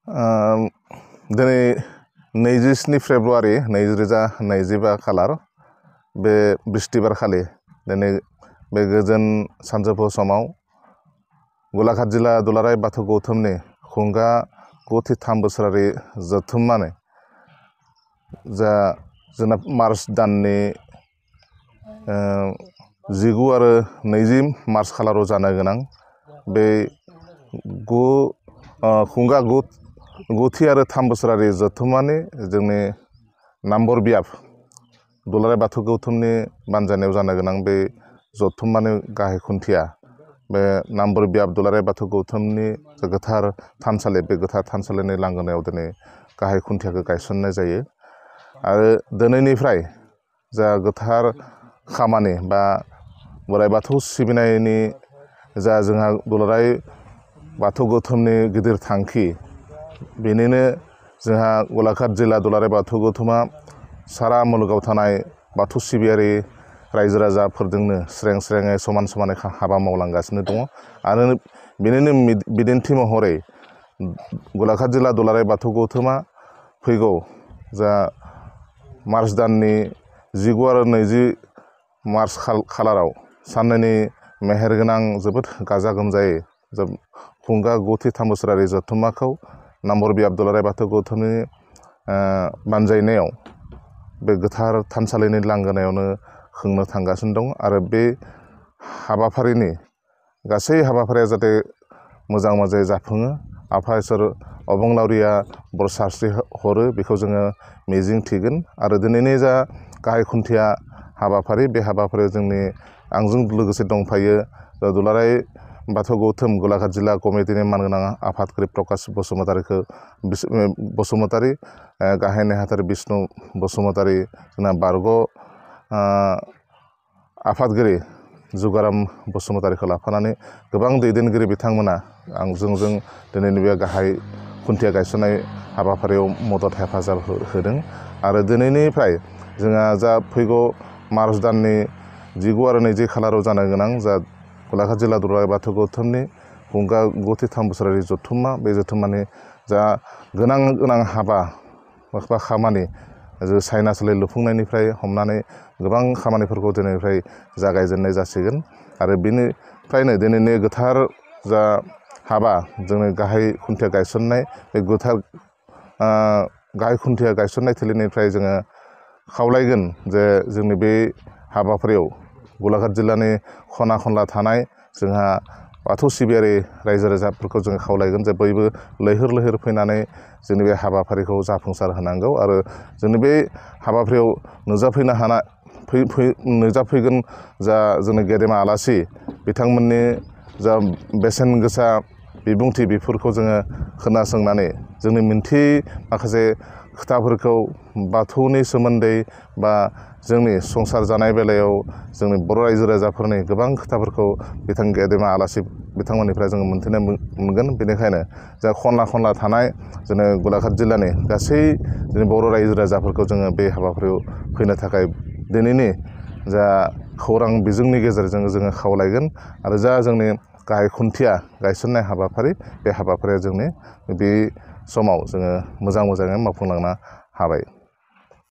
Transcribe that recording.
दिनै 27 फेब्रुवारि 2025 खालार बे बिस्तिबार खालि दिनै बे गोजोन सानजौफु समाव गलाघाट जिल्ला दुलाराय बाथौ गौथुमनि खुंगा 93 बोसोरारि जथुम्मानि जा जोंना मार्च दाननि 19 आरो 20 मार्च खालाराव जानो गोनां बे खुंगा 9थि आरो 3 बोसोरारि जथुम्मानि जोंनि नाम्बर बियाब दुलाराय बाथौ गौथुमनि बानजायनायाव जानो गोनां बे जथुम्मानि गाहाय खुन्थिया बे नाम्बर बियाब दुलाराय बाथौ गौथुमनि गोथार थानसालि बे गोथार थानसालिनि लांगोनायाव दिनै गाहाय खुन्थियाखौ गायसननाय जायो आरो दिनैनिफ्राय जा गोथार खामानि बा बोराइ बाथौ सिबिनायनि जा जोंहा दुलाराय बाथौ गौथुमनि गिदिर थांखि बेनिनो जोंहा गलाघाट जिल्ला दुलाराय बाथौ गौथुमा सारा मुलुगाव थानाय बाथौ सिबियारि रायजो राजाफोरजोंनो स्रें स्रेङै समान समानै हाबा मावलांगासिनो दङ आरो बेनिनो बिदिन्थि महरै गलाघाट जिल्ला दुलाराय बाथौ गौथुमा फैगौ जा मार्च दाननि 19 आरो 20 मार्च खालाराव साननैनि मेहेरगोनां जोबोद गाजा गोमजायै खुंगा 9थि 3 बोसोरारि जथुम्माखौ नाम्बर बियाब दुलाराय बाथौ गौथुमनि बानजायनायाव बे गोथार थानसालिनि लांगोनायावनो खुंनो थांगासिनो दं आरो बे हाबाफारिनि गासै हाबाफारिया जाहाथे मोजां मोजाङै जाफुङो आफा इसोर अबंलावरिया बर सारस्रि हरो बेखौ जोङो मिजिं थिगोन आरो दिनैनि जा गाहाय खुन्थिया हाबाफारि बे हाबाफारियाव आंजों लोगोसे दंफायो दुलाराय बाथौ गौथुम गलाघाट जिल्ला कमिटिनि मानगोनां आफादगिरि प्रकाश बसुमतारी गाहाय नेहाथारि बिष्णु बसुमतारी जोंना बारग' आफादगिरि जुगाराम बसुमतारीखौ लाफानानै गोबां दैदेनगिरि बिथांमोना जों दिनैनि बे गाहाय खुन्थिया गायसननाय हाबाफारियाव मदद हेफाजाब होदों आरो दिनैनिफ्राय जोंहा जा फैगौ मार्च दाननि 19 आरो 20 खालाराव जानो गोनां जा गलाघाट जिल्ला दुलाराय बाथौ गौथुमनि खुंगा 9थि 3 बोसोरारि जथुम्मा बे जथुम्मानि जा गोनां हाबा बा खामानि सायनासालि लुफुंनायनिफ्राय हमनानै गोबां खामानिफोरखौ दिनैनिफ्राय जागायजेननाय जासिगोन आरो बेनिफ्रायनो दिनैनि गोथार जा हाबा जोंनि गाहाय खुन्थिया गायसननाय बे गोथार गाहाय खुन्थिया गायसननाय थिलिनिफ्राय जोङो खावलायगोन जे जोंनि बे हाबाफारियाव गलाघाट जिल्लानि खना खनला थानाय जोंहा बाथौ सिबियारि रायजो राजाफोरखौ जोङो खावलायगोन जे बयबो लैहोर लैहोर फैनानै जोंनि बे हाबाफारिखौ जाफुंसार होनांगौ आरो जोंनि बे हाबाफारियाव नुजाफैगोन जा जोंनि गेदेमा आलासि बिथांमोननि जा बेसेन गोसा बिबुंथि बेफोरखौ जोङो खोनासंनानै जोंनि मिन्थियै माखासे खोथाफोरखौ बाथौनि सोमोन्दै बा जोंनि संसार जानाय बेलायाव जोंनि बर' रायजो राजाफोरनि गोबां खोथाफोरखौ गेदेमा आलासि बिथांमोननिफ्राय जोङो मोनथिनो मोनगोन बेनिखायनो जा खनला खनला थानाय जोङो गलाघाट जिल्लानि गासै जोंनि बर' रायजो राजाफोरखौ जोङो बे हाबाफारियाव फैनो थाखाय दिनैनि जा खौरां बिजोंनि गेजेरजों जोङो खावलायगोन आरो जा जोंनि गाहाय खुन्थिया गायसननाय हाबाफारि बे हाबाफारिया जोंनि बे समाव जोङो मोजाङै मावफुंलांनो हाबाय।